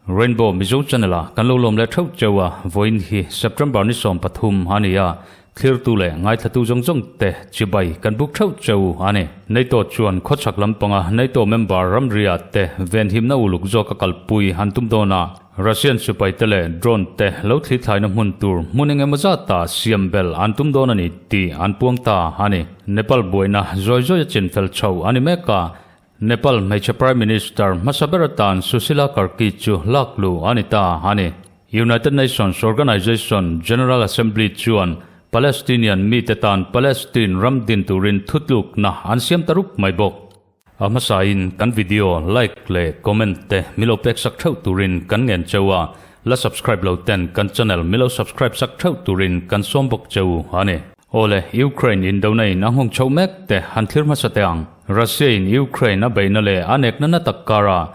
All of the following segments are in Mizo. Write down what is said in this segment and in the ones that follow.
Rainbow Mizo Channel ah kan lo lawm leh theuh cheu a, vawiin hi September ni 13 a ni a, thlirtu leh ngaithlatu zawng zawng te chibai kan buk theuh cheu a ni. NATO chuan khawchhak lampanga NATO member ramria te venhimna uluk zawk a kalpui an tum dawn a, Russian sipai te leh drone te lo thli thlaina hmun tur hmun eng emaw zata siam bel an tum dawn a ni tih an puang ta a ni. Nepal buaina zawi zawi a chinfel chho a ni mek a, Nepal hmeichhe Prime Minister hmasa ber atan Sushila Karki chu lak luh a ni ta a ni. United Nations Organization General Assembly chuan Palestinian mite tan Palestine ram din turin thutlukna an siam ta rup mai bawk. A hmasain kan video like leh comment te milo pek sak theuh turin kan ngen cheu a, la subscribe lo ten kan channel milo subscribe sak theuh turin kan sawm bawk cheu a ni. Awle, Ukraine indona in a nghawng chhoh mek te han thlir hmasa teh ang. Russia in Ukraine a beihna leh a nekna na tak kara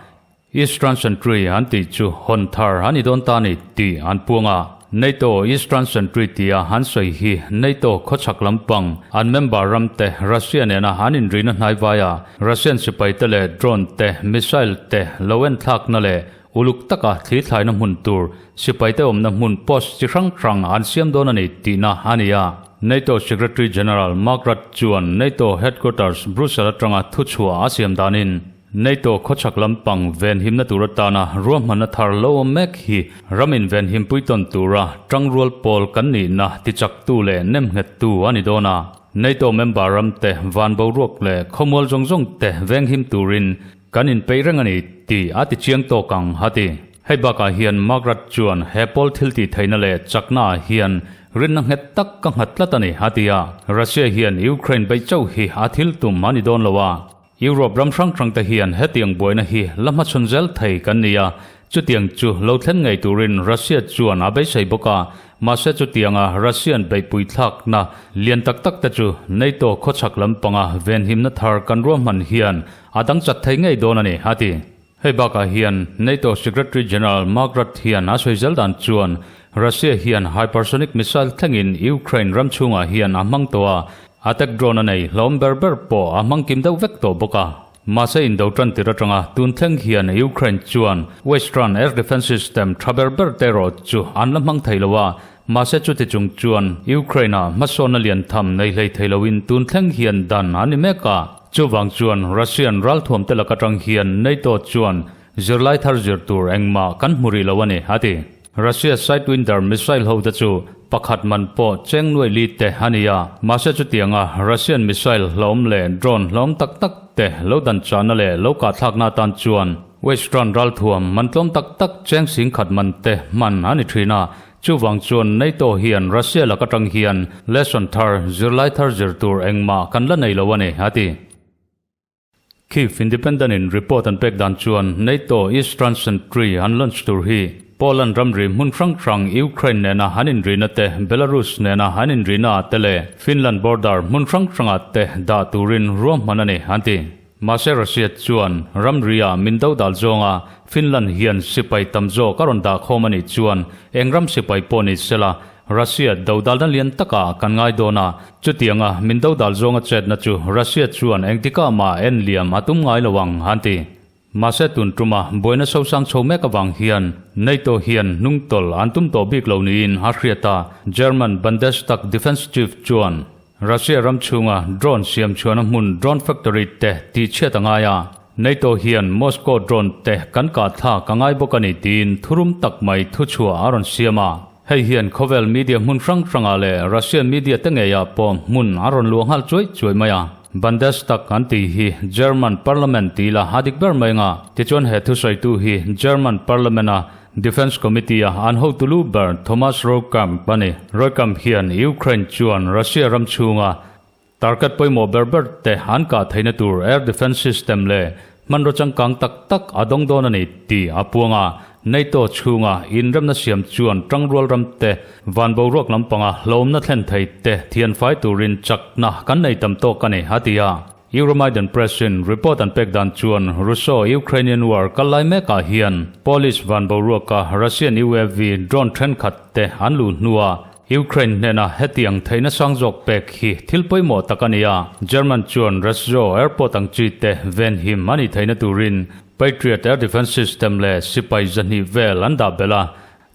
Eastern Sentry an tih chu hawn thar a ni dawn ta ni tih an puang a. NATO Eastern Sentry tia an sawi hi NATO khawchhak lampang an member ram te Russia nena an inrihna hnai vaia Russian sipai te leh drone te missile te lo enthlakna leh uluk taka thli thlaina hmun tur sipai te awmna hmun post chi hrang hrang an siam dawn a ni tihna a ni a. NATO Secretary General Mark Rutte chuan NATO headquarters Brussels atanga thuchhuah a siam danin NATO khawchhak lampang venhimna tur atana ruahmanna thar lo awm mek hi ram invenhimpui tawn tura tangrual pawl kan nihna tichaktu leh nemnghettu a ni dawn a. NATO member ramte van boruak leh khawmual zawng zawng te venghim turin kan inpeih reng a ni tih a tichiang tawk ang, a ti. Hei bakah hian Margaret chuan he pawl thil tih theihna leh chakna ah hian rinna nghet tak ka nghat tlat a ni, a ti a. Russia hian Ukraine beih chauh hi a thil tum a ni dawn lo a. Europe ram hrang hrang te hian hetiang buaina hi la hmachhawn zel thei kan ni a, chutiang chu lo thlen ngei turin Russia chuan a beisei bawk a, mahse chutianga Russian beihpui thlakna lian tak tak te chu NATO khawchhak lampanga venhimna thar kan ruahman hian a dang chat thei ngei dawn a ni, a ti. Hei bakah hian NATO Secretary General Mark Rutte hian a sawi zel dan chuan Russia hian hypersonic missile thlengin Ukraine ram chhungah hian a hmang tawh a, attack drone a nei hlawm ber ber pawh a hmang kim deuh vek tawh bawk a. Mahse indo tan tir atanga tun thleng hian Ukraine chuan Western air defence system tha ber ber te erawh chu an la hmang thei lo a, mahse chuti chung chuan Ukraine-ah hmasawnna lian tham nei hlei thei loin tun thleng hian dan an ni mek a. Chuvang chuan Russian ralthuamte lak atang hian NATO chuan zirlai thar zir tur engmah kan hmu rih lo a ni, a ti. Russia Sidewinder missile ho te chu pakhat man pawh cheng nuai li te a ni a, mahse chutianga Russian missile hlawm leh drone hlawm tak tak te lo dan chahna leh lo kahthlakna atan chuan Western ralthuam man tlawm tak tak cheng singkhat man te hman a ni thin a, Chuvang chuan NATO hian Russia lak atang hian lesson thar, zirlai thar zir tur engmah kan la nei lo a ni, a ti. Kyiv Independent in report an pek dan chuan NATO Eastern Sentry an launch tur hi Poland ramri hmun hrang hrang Ukraine nena an inrihna te, Belarus nena an inrihna ah te leh Finland border hmun hrang hrangah te dah turin ruahman a ni, an ti. Mahse Russia chuan ramri-ah min do dal zawnga Finland hian sipai tam zawk a rawn dah khawm a nih chuan eng ram sipai pawh ni sela Russia do dalna lian takah kan ngai dawn a, chutianga min do dal zawnga chetna chu Russia chuan engtikah mah en liam a tum ngai lo ang, an ti. Mahse tun tuma buaina sosang chho mek avang hian NATO hian hnungtawlh an tum tawh bik lo niin a hriat a, German Bundestag Defence Chief chuan Russia ram chhunga drone siam chhuahna hmun drone factory te tih chhiat a ngai a, NATO hian Moscow drone te kan kah thlak a ngai bawk a ni tiin thurum tak mai thuchhuah a rawn siam a. Hei hian khawvel media hmun hrang hrangah leh Russian media te ngeiah pawh hmun a rawn luah nghal chuai chuai mai a. Bundestag an tih hi German parliament tih la a dik ber mai anga, tichuan he thusawitu hi German parliament-a Defence Committee-a an hotu lu ber Thomas Roekamp a ni. Roekamp hian Ukraine chuan Russia ram chhunga target pawimawh ber ber te an kah theihna tur air defence system leh hmanraw changkang tak tak a dawng dawn a ni tih a puang a. NATO chhunga inremna siam chuan tangrual ram te van boruak lampanga hlawmna thlen thei te thianfai turin chakna kan nei tam tawk a ni, a ti a. Euromaidan Press in report an pek dan chuan Russo-Ukrainian War kal lai mekah hian Polish van boruaka Russian UAV drone thenkhat te an luh hnuah Ukraine hnena hetiang theihna sang zawk pek hi thil pawimawh tak a ni a, German chuan Rasjo airport ang chi te venhim a nih theihna turin Patriot air defence system leh sipai 200 vel an dah belh a,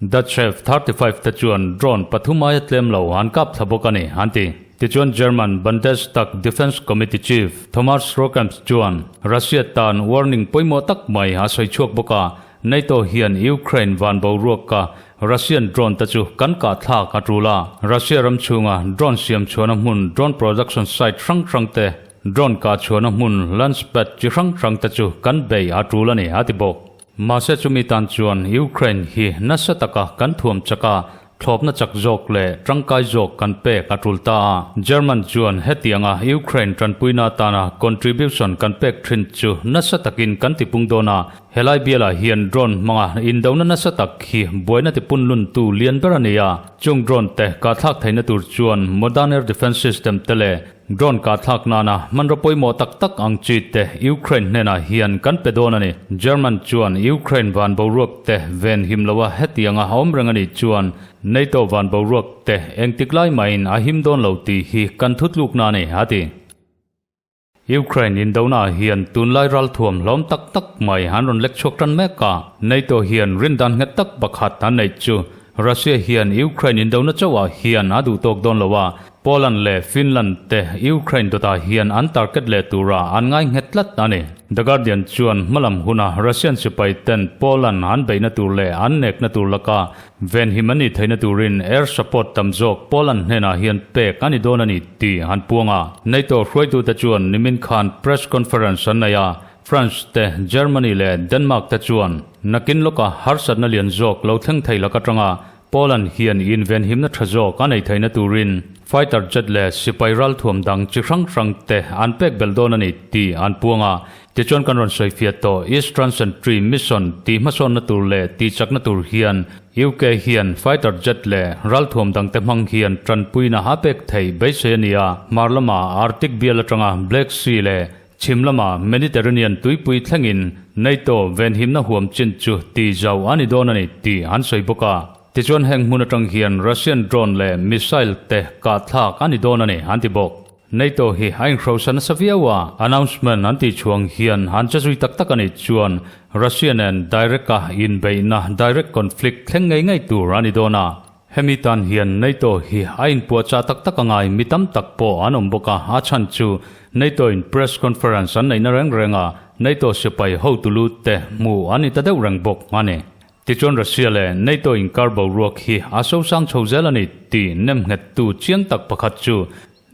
Dutch F-35 te chuan drone pathum aia tlem lo an kap thla bawk a ni, an ti. Tichuan German Bundestag Defence Committee Chief Thomas Rohkempf chuan Russia tan warning pawimawh tak mai a sawi chhuak bawk a, NATO hian Ukraine van boruaka Russian drone te chu kan kah thlak a tul a, Russia ram chhunga drone siam chhuahna hmun drone production site hrang hrang te, drone kah chhuahna hmun launch pad chi hrang hrang te chu kan bei a tul a ni, a ti bawk. Mahse chumi tan chuan Ukraine hi nasa taka kan thuam chak a, thlawpna chak zawk leh tangkai zawk kan pek a tul ta a. German chuan hetianga Ukraine tanpuina atana contribution kan pek thin chu nasa takin kan tipung dawn a, helai bialah hian drone hmanga indona nasa tak hi buaina tipunluntu lian ber a ni a, chung drone te kahthlak theihna tur chuan modern air defence system te leh Drone kah thlak nana hmanraw pawimawh tak tak ang chi te Ukraine hnenah hian kan pe dawn a ni. German chuan Ukraine van boruak te ven him loa hetianga a awm reng a nih chuan NATO van boruak te engtik lai mahin a him dawn lo tih hi kan thutlukna a ni, a ti. Ukraine indona hian tunlai ralthuam hlawm tak tak mai an rawn lek chhuak tan mek a. NATO hian rindan nghet tak pakhat an neih chu Russia hian Ukraine indona chauhah hian a duh tawk dawn lo a, Poland leh Finland te Ukraine dawtah hian an target leh tura an ngai nghet tlat a ni. The Guardian chuan hmalam huna Russian sipai ten Poland an beihna tur leh an nekna tur laka venhim an nih theihna turin air support tam zawk Poland hnenah hian pek a ni dawn a ni tih an puang a. NATO hruaitute chuan nimin khan press conference an nei a, France te, Germany leh Denmark te chuan nakin lawka harsatna lian zawk lo thleng thei lak atanga Poland hian invenhimna tha zawk a nei theihna turin fighter jet leh sipai ralthuam dang chi hrang hrang te an pek belh dawn a ni tih an puang a. Tichuan kan rawn sawifiah tawh Eastern Sentry Mission tih hmasawnna tur leh tihchakna tur hian UK hian fighter jet leh ralthuam dangte hmang hian tanpuina a pek theih beisei a ni a. Hmar lama Arctic bial atanga Black Sea leh Chhim lama Mediterranean tuipui thlengin NATO venhimna huam chin chu ti zau a ni dawn a ni tih an sawi bawk a. Tichuan heng hmun atang hian Russian drone leh missile te kah thlak a ni dawn a ni an ti bawk. NATO hi a inhrosa nasa viau a, announcement an tih chhuang hian an che zui tak tak a nih chuan Russia nen direct a inbeihna direct conflict thleng ngei ngei tur a ni dawn a. Hemi tan hian NATO hi a inpuahchah tak tak a ngai mi tam tak pawh an awm bawk a, a chhan chu NATO in press conference an neihna reng reng a NATO sipai hotu lut te hmuh an ni ta deuh reng bawk a ni. Tichuan Russia leh NATO inkar boruak hi a sosang chho zel a ni tih nemnghet tu chiang tak pakhat chu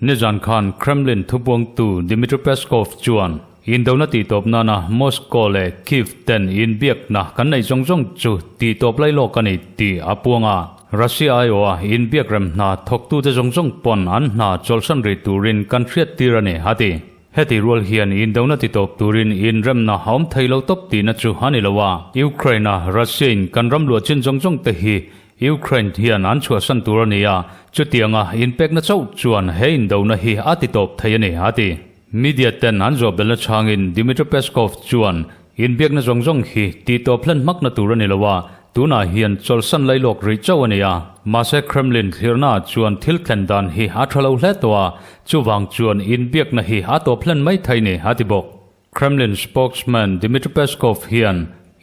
Nizan khan Kremlin thubuangtu Dmitry Peskov chuan indona tihtawp nana Moscow leh Kyiv ten inbiakna kan neih zawng zawng chu tihtawp lai lawk a ni tih a puang a. Russia aiawha inbiak rem hna thawktute zawng zawng pawn an hna chawlhsan rih turin kan hriat tir a ni, a ti. Heti rual hian indona titawp turin inremna a awm thei lo tawp tihna chu a ni lo a. Ukraine-a Russia-in kan ram luah chin zawng zawng te hi Ukraine hian an chhuahsan tur a ni a, chutianga inpekna chauh chuan he indona hi a ti tawp thei a ni, a ti. Media ten an zawh belna chhangin Dmitry Peskov chuan inbiakna zawng zawng hi tih tawp hlen hmakna tur a ni lo a, tunah hian chawlhsan lailawk rih chauh a ni a. Mahse Kremlin thlirnaah chuan thil thlen dan hi a tha lo hle tawh a, chuvang chuan inbiakna hi a tawp hlen mai thei ni, a ti bawk. Kremlin spokesman Dmitry Peskov hian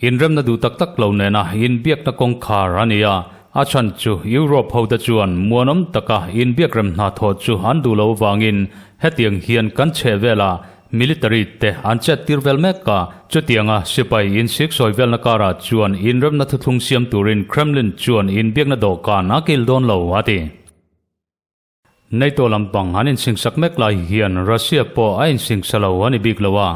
inremna duh tak tak lo nena inbiakna kawngkhar a ni a, a chhan chu Europe hote chuan muanawm taka inbiak rem hna thawh chu an duh lo vangin hetiang hian kan chheh velah military te an chet tir vel mek a, chutianga sipai insiksawi velna karah chuan inremna thuthlung siam turin Kremlin chuan inbiakna dawhkan a kil dawn lo, a ti. NATO lampang an insingsak mek lai hian Russia pawh a insingsa lo a ni bik lo a.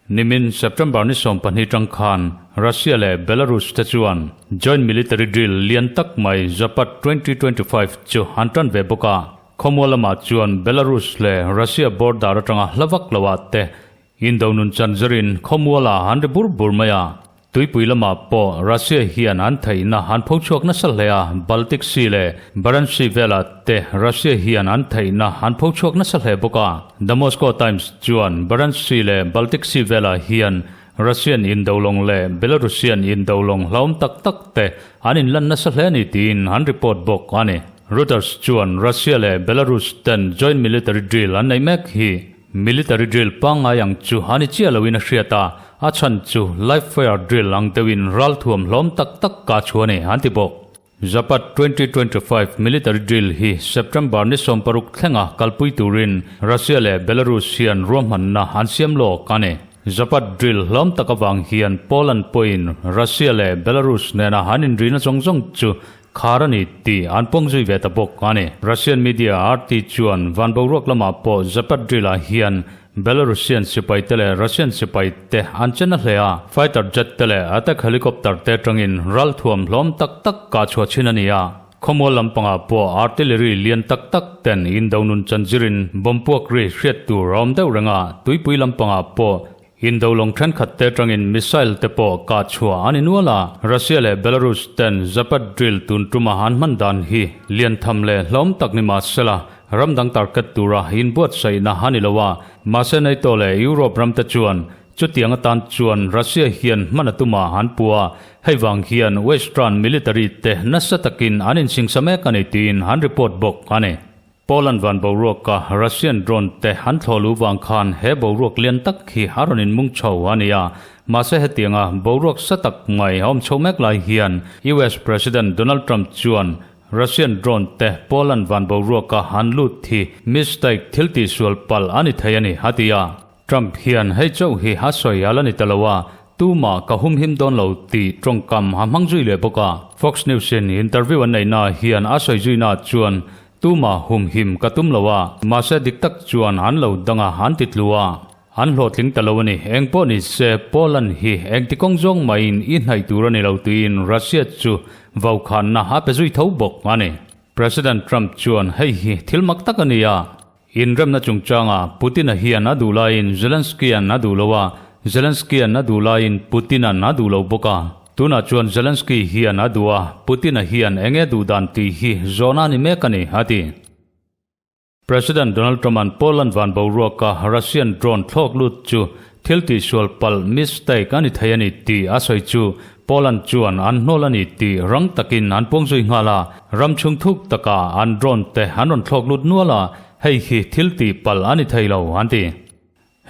Nimin September ni 12 tang khan Russia leh Belarus te chuan joint military drill lian tak mai Zapad 2025 chu an tan ve bawk a. Khawmual lamah chuan Belarus leh Russia border atanga hla vak loah te Indo nun chan zarin khawmuala an ri bur bur mai a, tuipui lamah pawh Russia hian an theihna an pho chhuak nasa hle a, Baltic Sea leh Barents Sea velah te Russia hian an theihna an pho chhuak nasa hle bawk a. The Moscow Times chuan Barents Sea leh Baltic Sea velah hian Russian indolawng leh Belarusian indolawng hlauhawm tak tak te an inlan nasa hle a ni tiin an report bawk a ni. Reuters chuan Russia leh Belarus ten joint military drill an nei mek hi military drill pangngai ang chu a ni chiah loin a hriat a, a chhan chu live fire drill ang deuhin ralthuam hlawm tak tak kah chhuah a ni an ti bawk. Zapad 2025 military drill hi September ni 16 thlenga kalpui turin Russia leh Belarus hian ruahmanna an siam lawk a ni. Zapad drill hlawm tak avang hian Poland pawhin Russia leh Belarus nena an inrina zawng zawng chu khar a ni tih an pawng zui ve ta bawk a ni. Russian media RT chuan van boruak lamah pawh Zapad drill-ah hian Belarusian sipai te leh Russian sipai te an chen a hle a, fighter jet te leh attack helicopter te atangin ralthuam hlawm tak tak kah chhuah chhin a ni a. Khawmual lampangah pawh artillery lian tak tak ten indo nun chanzirin bomb puak ri hriat tur a awm deuh reng a, tuipui lampangah pawh indo lawng thenkhat te atangin missile te pawh kah chhuah a ni nual a. Russia leh Belarus ten Zapad drill tun tuma an hman dan hi lian tham leh hlawm tak ni mah sela, Ram dang target tura inbuatsaihna a ni lo a, mahse NATO leh Europe ramte chuan chutiang atan chuan Russia hian hman a tuma an pu a, hei vang hian Western military te nasa takin an insingsa mek a ni tiin an report bawk a ni. Poland van boruaka Russian drone te an thlawh luh vang khan he boruak lian tak hi a rawn inmung chho a ni a, mahse hetianga boruak sa tak mai a awm chho mek lai hian US President Donald Trump chuan Russian drone te Poland van boruaka an lut hi mistake thil tihsual palh a ni thei a ni, a ti a. Trump hian hei chauh hi a sawi a la ni ta lo a, tumah ka humhim dawn lo tih tawngkam a hmang zui leh bawk a. Fox News in interview an neihna hian a sawi zuina chuan tumah humhim ka tum lo a, mahse dik tak chuan an lo dang a, an ti tlu a. An hlawhtling ta lo a ni. Eng pawh ni se, Poland hi engti kawng zawng maiin i hnaih tur a ni lo tiin Russia chu vaukhanna a pe zui tho bawk a ni. President Trump chuan hei hi thil mak tak a ni a, inremna chungchangah Putin-a hian a duh laiin Zelensky-a'n a duh lo a, Zelensky-a'n a duh laiin Putin-a'n a duh lo bawk a. Tunah chuan Zelensky hian a duh a, Putin-a hian eng nge duh dan tih hi zawhna a ni mek a ni, a ti. President Donald Trump-a'n Poland van boruaka Russian drone thlawk lut chu thil tihsual palh, mistake, a ni thei a ni tih a sawi chu Poland chuan an hnawl a ni tih rang takin an puang zui nghal a, ram chhung thuk takah an drone te an rawn thlawk lut nual a, hei hi thil tih palh a ni thei lo, an ti.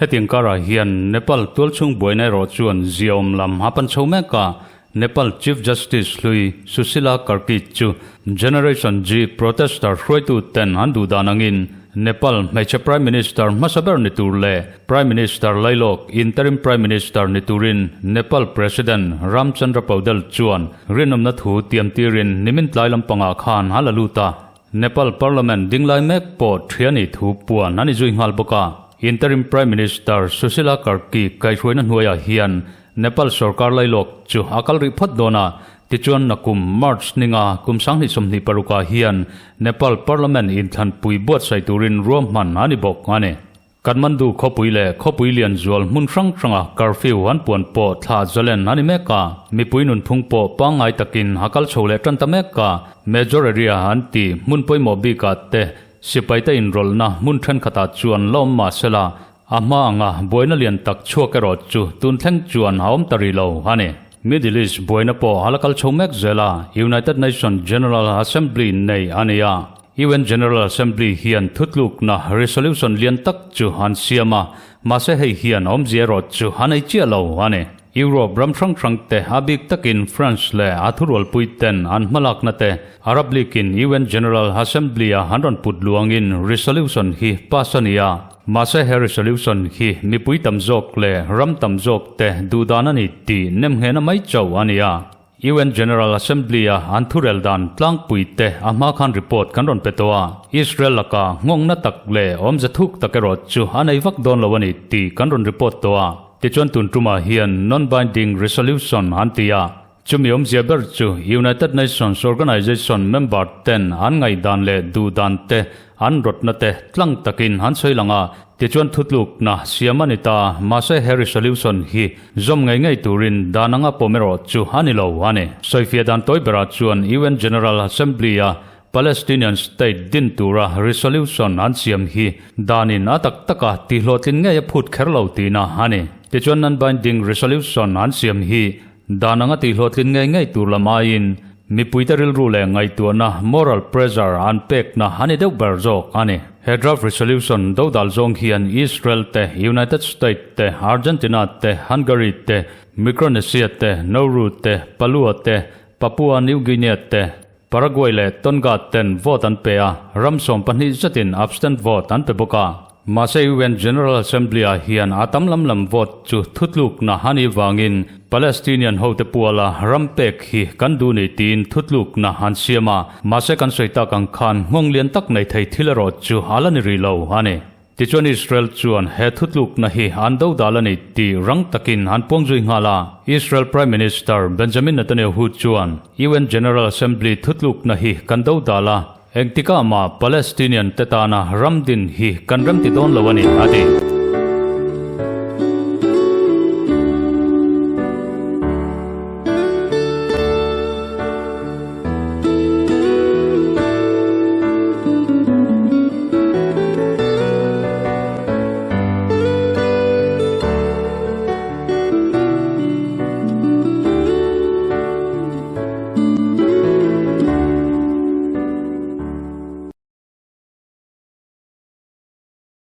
Hetiang karah hian Nepal tualchhung buaina erawh chuan ziaawm lam a pan chho mek a, Nepal Chief Justice hlui Sushila Karki chu Generation G protester hruaitu ten an duh dan angin Nepal hmeichhe Prime Minister hmasa ber ni tur leh Prime Minister lailawk Interim Prime Minister ni turin Nepal President Ram Chandra Paudel chuan rinawmna thu tiam tirin nimin tlai lampangah khan a la lut a. Nepal Parliament dinglai mek pawh thiani thu puan a ni zui nghal bawk a. Interim Prime Minister Sushila Karki kaihhruaina hnuaiah hian Nepal sorkar lailawk chu a kal rih phawt dawn a, tichuan nakum March ninga kum 2026 ah hian Nepal Parliament inthlanpui buatsaih turin ruahman a ni bawk a ni. Kathmandu khawpui leh khawpui lian zual hmun hrang hranga curfew an puan pawh thla zalen a ni mek a, mipui nunphung pawh pangngai takin a kal chho leh tan ta mek a, major area an ti hmun pawimawh bikah te sipaite inrawlhna hmun thenkhatah chuan la awm mah sela, a hma anga buaina lian tak chhuak erawh chu tun thleng chuan a awm ta rih lo a ni. Middle East buaina pawh a la kal chho mek zel a, United Nations General Assembly nei a ni a. UN General Assembly hian thutlukna resolution lian tak chu an siam a, mahse hei hian awmzia erawh chu a nei chiah lo a ni. Europe ram hrang hrang te a bik takin France leh a thurualpui ten an hmalakna te Arab League in UN General Assembly a an rawn put luangin resolution hi pass a ni a, mahse he resolution hi mipui tam zawk leh ram tam zawk te duhdan a ni tih nemnghehna mai chauh a ni a. UN General Assembly-a an thurel dan tlangpui te a hma khan report kan rawn pe tawh a, Israel laka nghawngna tak leh awmze thuk tak erawh chu a nei vak dawn lo a ni tih kan rawn report tawh a. Tichuan tun tumah hian non-binding resolution an ti a, chumi awmzia ber chu United Nations Organization member ten an ngaihdan leh duhdan te An rawtna te tlang takin an sawi lang a, tichuan thutlukna siam a ni ta, mahse he resolution hi zawm ngei ngei turin dan anga pawm erawh chu a ni lo a ni. Sawifiah dan tawi berah chuan UN General Assembly-a Palestinian State din tura resolution an siam hi danin a tak taka tihhlawhtlin ngei a phut kher lo tihna a ni. Tichuan non-binding resolution an siam hi dan anga tihhlawhtlin ngei ngei tur lam aiin. Mipuite rilru leh ngaihtuahna, moral pressure, an pekna a ni deuh ber zawk a ni. He draft resolution dodal zawng hian Israel te, United State te, Argentina te, Hungary te, Micronesia te, Nauru te, Palua te, Papua New Guinea te, Paraguay leh Tonga ten vote an pe a, ram 12 zetin abstain vote an pe bawk a. Mahse UN General Assembly-ah hian a tam lam lam vote chu thutlukna a nih vangin Palestinian hote puala ram pek hi kan duh ni tiin thutlukna an siam a, mahse kan sawi tak ang khan nghawng lian tak nei thei thil erawh chu a la ni rih lo a ni. Tichuan Israel chuan he thutlukna hi an do dal a ni tih rang takin an puang zui nghal a. Israel Prime Minister Benjamin Netanyahu chuan UN General Assembly thutlukna hi kan do dal a, engtikah mah Palestinian te tana ram din hi kan remti dawn lo a ni, a ti.